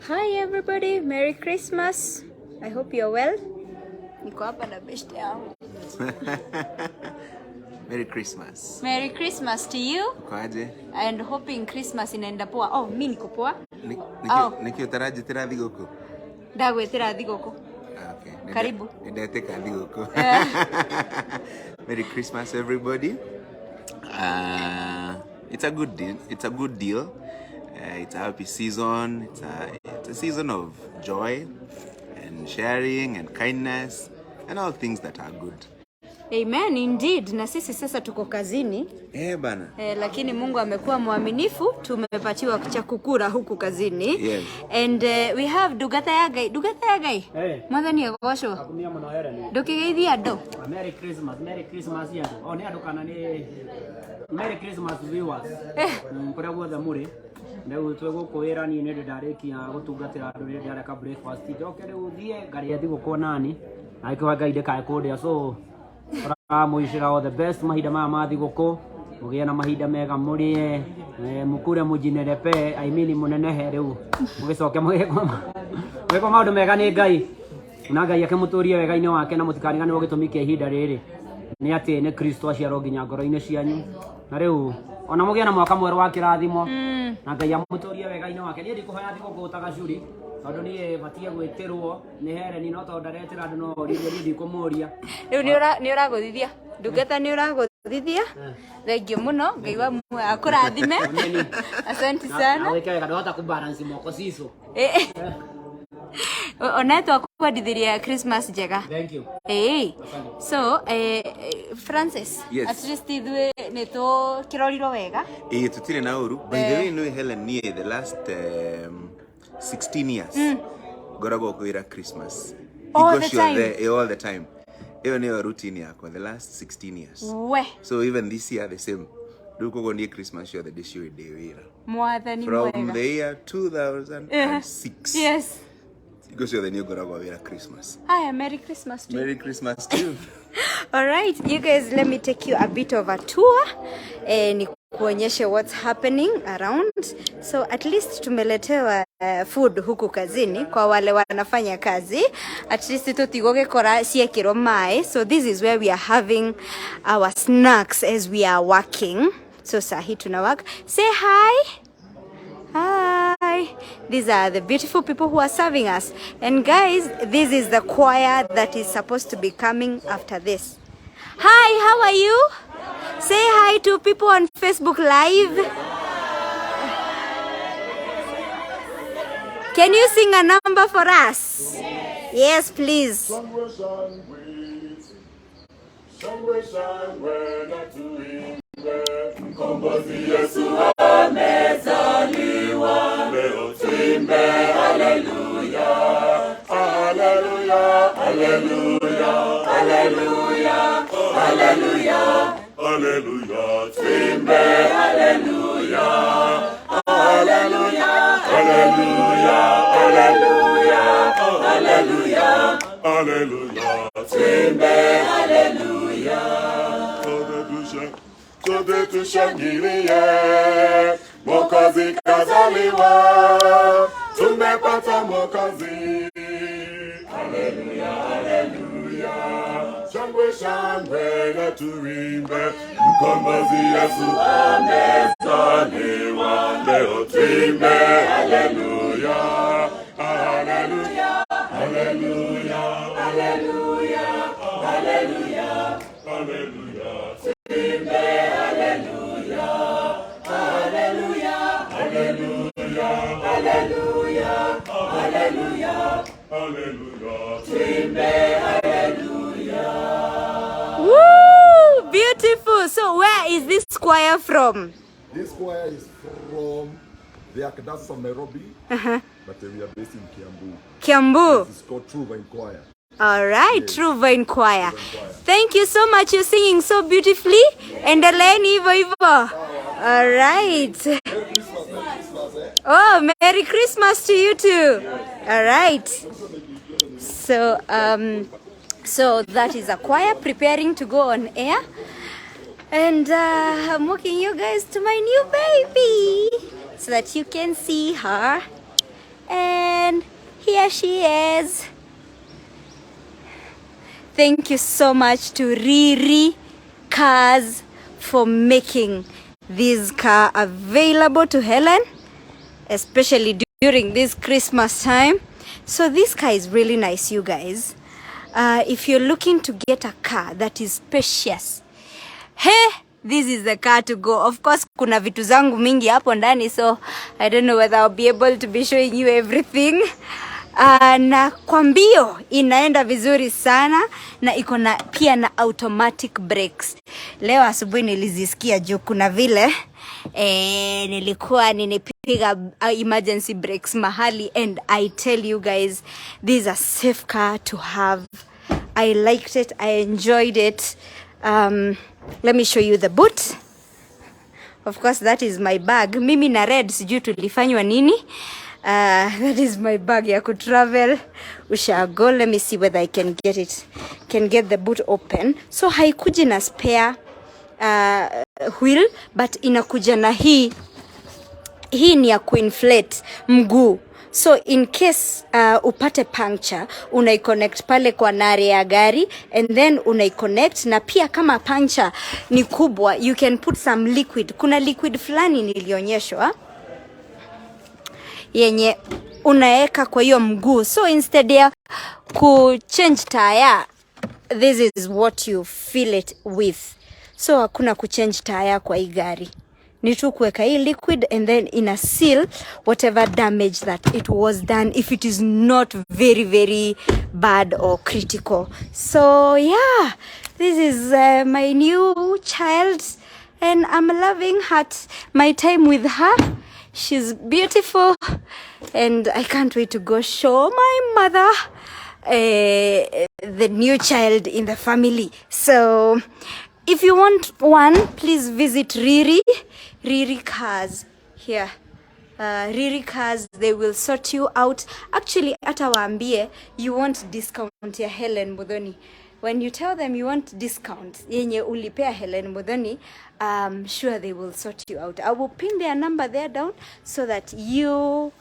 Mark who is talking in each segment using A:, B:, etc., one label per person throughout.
A: Hi everybody, Merry Christmas. I hope you're well. Niko hapa na best yangu.
B: Merry Christmas.
A: Merry Christmas to you.
B: Uko aje?
A: And hoping Christmas inaenda poa. Oh, mi niko poa.
B: Oh. Nĩkĩ ũtaranjĩtĩra thigũkũ?
A: Ndagwĩtĩra thigũkũ.
B: Ah, okay.
A: Karibu.
B: Nĩndetĩka thigũkũ. Merry Christmas everybody. It's a good deal. It's a good deal. It's a happy season. It's a season of joy and sharing and kindness and all things that are good.
A: Amen indeed. Na sisi sasa tuko kazini.
B: Eh, bana.
A: Eh, lakini Mungu amekuwa mwaminifu, tumepatiwa cha kukula huku kazini.
B: Yes.
A: And we have Ndungata ya Ngai. Ndungata ya Ngai.
C: Hey.
A: Mwathani agocwo.
C: Akumia muno Helen.
A: Ndũkĩgeithia andũ.
C: Merry Christmas, Merry Christmas andu. O nĩ andũ kana nĩ Merry Christmas viewers. Kũrĩa guothe mũrĩ. Rĩu twĩ gũkũ wĩra niĩ nĩ ndarĩkia gũtungatĩra andũ rĩrĩa ndareka breakfast. Njoke rĩu thiĩ ngarĩe thigũkũ nani. Na ĩkĩwa Ngai ndĩkae kũndĩa so ũramwĩcĩra all the best mahinda maya ma thigũkũ. Mũgĩe na mahinda mega mũrĩe, mũkure mũjinerepe, I mean mũnenehe rĩu mũgĩcoke mũgĩkwo mũgĩkwo maũndũ mega nĩ Ngai na Ngai akĩmũtũrie wega-inĩ wake na mũtikariganĩrwo gĩtũmi kĩa ihinda rĩrĩ nĩ atĩ nĩ Kristo aciarwo nginya ngoro-inĩ cianyu na rĩu ona mũgĩe na mwaka mwerũ wa kĩrathimo na Ngai amũtũrie wega-inĩ wake. Niĩ ndikũhoya thigũkũ ta gacuri tondũ niĩ batie gwĩtĩrwo nĩ Hereni no tondũ ndaretĩra andũ no oririe niĩ ndikũmũria.
A: Rĩu nĩ ũragũthithia. Ndungata nĩ ũragũthithia. Thank you mũno. Ngai wa muoyo akũrathime. Asante sana.
C: Na wĩke wega ndũhota kũbalance moko cico.
A: Eh. Ona twakwendithiria Christmas njega.
C: Thank you.
A: Hey. So, Francis,
B: Yes.
A: at least ithuĩ nĩ tũkĩrorirwo wega.
B: Ĩĩ tũtirĩ na ũru. By the way, nĩ Helen niĩ the last 16 years ngoragwo kwĩra Christmas.
A: All
B: Hingo
A: the
B: ciothe,
A: time?
B: All the time. Ĩyo nĩyo routine yakwa the last 16 years.
A: We,
B: So even this year the same. Rĩu koguo niĩ Christmas ciothe ndĩciũĩ ndĩ wĩra.
A: Mwathani
B: From
A: mwega.
B: the year 2006.
A: Yes.
B: Hingo ciothe niĩ ngoragwo wĩra Christmas.
A: Haya, Merry Christmas to you.
B: Merry Christmas to you.
A: All right, you guys, let me take you a bit of a tour. Ni kuonyeshe what's happening around. So at least tumeletewa food huku kazini kwa wale wanafanya kazi. At least tutigũgĩkora ciekĩrwo maĩ. So this is where we are having our snacks as we are working. So sahi tuna work. Say hi. Hi. These are the beautiful people who are serving us. And guys, this is the choir that is supposed to be coming after this. Hi, how are you? Say hi to people on Facebook Live. Can you sing a number for us? Yes, please.
D: Shangwe, shangwe, shangwe, shangwe na tuimbe. Mkombozi Yesu amezaliwa, leo tuimbe haleluya, haleluya, haleluya, haleluya, haleluya, haleluya, tuimbe haleluya, haleluya, haleluya, haleluya, haleluya, haleluya, tuimbe haleluya. Sote tushangilie, Mwokozi kazaliwa, tumepata Mwokozi. Haleluya, haleluya, shangwe shangwe na tuimbe, Mkombozi Yesu amezaliwa, leo tuimbe haleluya, haleluya, haleluya, haleluya, haleluya, haleluya. Tuimbe haleluya, haleluya, haleluya, haleluya, haleluya, haleluya. Tuimbe haleluya.
A: Woo! Beautiful. So where is this choir from?
D: This choir is from the Archdiocese of Nairobi, but we are based in Kiambu.
A: Kiambu.
D: It's called True Vine Choir.
A: All right, True Vine Choir.
D: True Vine Choir.
A: Thank you so much. You're singing so beautifully. Endeleeni hivyo hivyo. All right.
D: Merry Christmas, Merry Christmas, eh?
A: Oh, Merry Christmas to you too. All right. So that is a choir preparing to go on air. And I'm walking you guys to my new baby so that you can see her. And here she is. Thank you so much to Riri Cars for making this car available to Hellen, especially during this Christmas time. So this car is really nice, you guys. If you're looking to get a car that is spacious, hey, this is the car to go. Of course, kuna vitu zangu mingi hapo ndani, so I don't know whether I'll be able to be showing you everything. Na kwa mbio inaenda vizuri sana na iko na pia na automatic brakes. Leo asubuhi nilizisikia juu kuna vile nilikuwa ninipiga emergency brakes mahali, and I tell you guys, this is a safe car to have. I liked it, I enjoyed it. Let me show you the boot. Of course, that is my bag. Mimi na red sijui tulifanywa nini. That is my bag ya kutravel ushago. Let me see whether I can get it, can get the boot open. So haikuji na spare wheel, but inakuja na hii. Hii ni ya kuinflate mguu, so in case upate puncture, unaiconnect pale kwa nare ya gari and then unaiconnect. Na pia kama puncture ni kubwa, you can put some liquid. Kuna liquid fulani nilionyeshwa yenye unaeka kwa hiyo mguu, so instead ya kuchange tire, this is what you fill it with. So hakuna kuchange tire kwa hii gari, ni tu kuweka hii liquid and then ina seal whatever damage that it was done, if it is not very very bad or critical. So yeah, this is my new child and I'm loving her, my time with her. She's beautiful and I can't wait to go show my mother the new child in the family. So if you want one, please visit Riri Cars here. Riri Cars, they will sort you out. Actually, hata waambie you want discount ya Hellen Muthoni. When you tell them you want discount yenye ulipea Hellen Muthoni, sure they will sort you out. I will pin their number there down so that you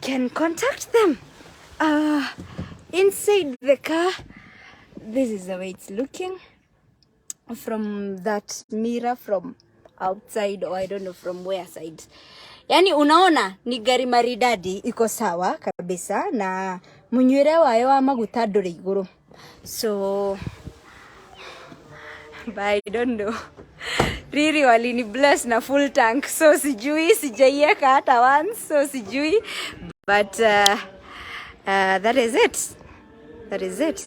A: can contact them. Inside the car, this is the way it's looking from that mirror from outside, or I don't know from where side. Yani unaona ni gari maridadi, iko sawa kabisa na munywire wayo wa maguta ndũrĩ igũrũ. So but I don't know. Riri walini bless na full tank, so sijui, sijaiweka hata once, so sijui, but that is it. That is it.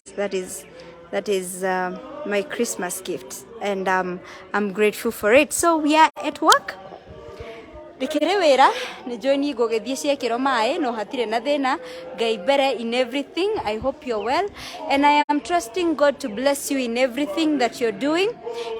A: That is my Christmas gift and I'm grateful for it. So we are at work. Ndikĩrĩ wĩra nĩ njũĩ ni ngũgĩthiĩ ciekĩrwo maĩ no hatirĩ na thĩna. Ngai mbere in everything. I hope you're well and I am trusting God to bless you in everything that you're doing.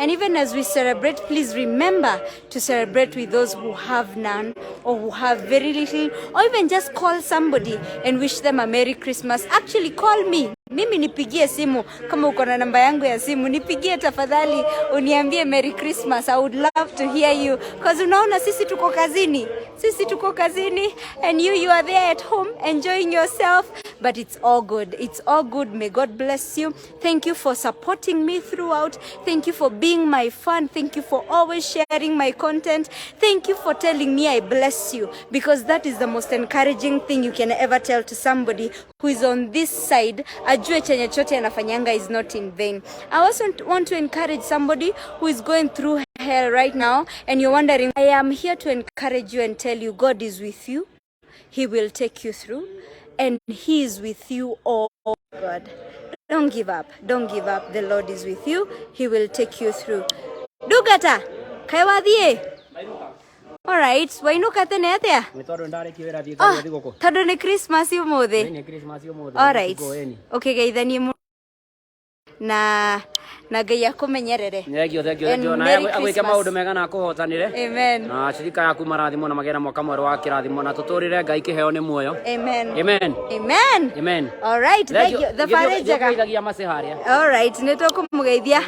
A: And even as we celebrate, please remember to celebrate with those who have none or who have very little, or even just call somebody and wish them a Merry Christmas. Actually, call me. Mimi nipigie simu. Kama uko na namba yangu ya simu, nipigie tafadhali, uniambie Merry Christmas. I would love to hear you, 'cause unaona sisi tuko kazini, sisi tuko kazini and you are there at home enjoying yourself, but it's all good, it's all good. May God bless you. Thank you for supporting me throughout. Thank you for being my fan. Thank you for always sharing my content. Thank you for telling me I bless you, because that is the most encouraging thing you can ever tell to somebody who is on this side, ajue chenye chote anafanyanga is not in vain. I also want to encourage somebody who is going through hell right now and you're wondering. I am here to encourage you and tell you God is with you. He will take you through and He is with you all. God, don't give up, don't give up. The Lord is with you. He will take you through. Ndungata, kaĩ wathiĩ? Alright, wainuka tene atia?
C: Nĩ tondũ ndarĩkia wĩra thiĩ
A: Oh,
C: karia thigũkũ.
A: Tondũ nĩ Christmas ũmũthĩ.
C: Nĩ Christmas ũmũthĩ.
A: Alright.
C: Ĩni.
A: Ũkĩgeithanie mũno na Ngai akũmenyerere.
C: Thengio, thengio,
A: And
C: thengio. Na
A: Merry
C: agwĩke
A: Christmas.
C: maũndũ mega na akũhotanĩre.
A: Amen.
C: Na shirika yaku marathimo na magĩe na mwaka mwerũ wa kĩrathimo na tũtũrĩre Ngai kĩheo nĩ muoyo.
A: Amen.
C: Amen.
A: Amen.
C: Amen.
A: Alright, thank you. Thabarĩ njega.
C: Njega. Mace harĩa.
A: Alright, nĩ tũkũmũgeithia.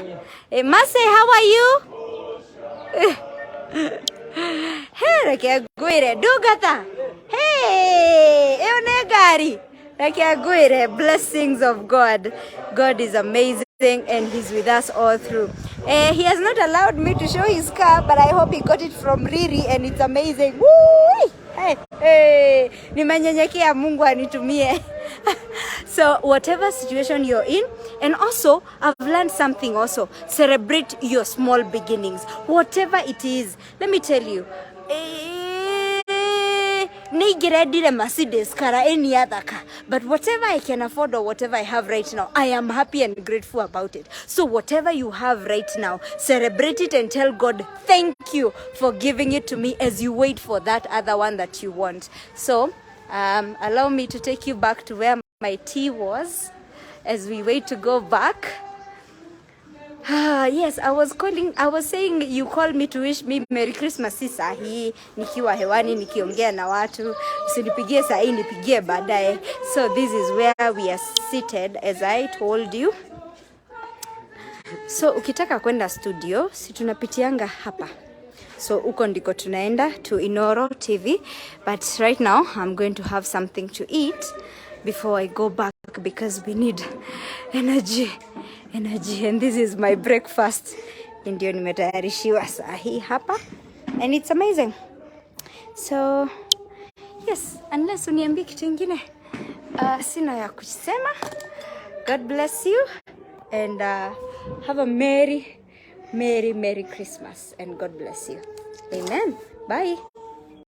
A: Mase, how are you? He, reke ngwĩre ndungata. Hey, Ngari reke ngwĩre, blessings of God. God is amazing and he's with us all through. He has not allowed me to show his car, but I hope he got it from Riri and it's amazing. Woo! Hey, hey. Nimenyenyekea, Mungu anitumie. So whatever situation you're in, and also I've learned something also, celebrate your small beginnings, whatever it is. Let me tell you, nĩingĩrendire Mercedes kana any other car, but whatever I can afford or whatever I have right now, I am happy and grateful about it. So whatever you have right now, celebrate it and tell God thank you for giving it to me as you wait for that other one that you want. So allow me to take you back to where my tea was as we wait to go back. Ah, yes, I was calling, I was saying you call me to wish me Merry Christmas, si saa hii nikiwa hewani nikiongea na watu. Usinipigie saa hii, nipigie baadaye. So this is where we are seated, as I told you. So ukitaka kwenda studio, si tunapitianga hapa. So huko ndiko tunaenda to Inoro TV, but right now I'm going to have something to eat before I go back because we need energy, energy, and this is my breakfast. Ndio nimetayarishiwa saa hii hapa and it's amazing. So yes, unless uniambie kitu ingine, sina ya kusema. God bless you and have a merry, merry, merry Christmas and God bless you. Amen. Bye.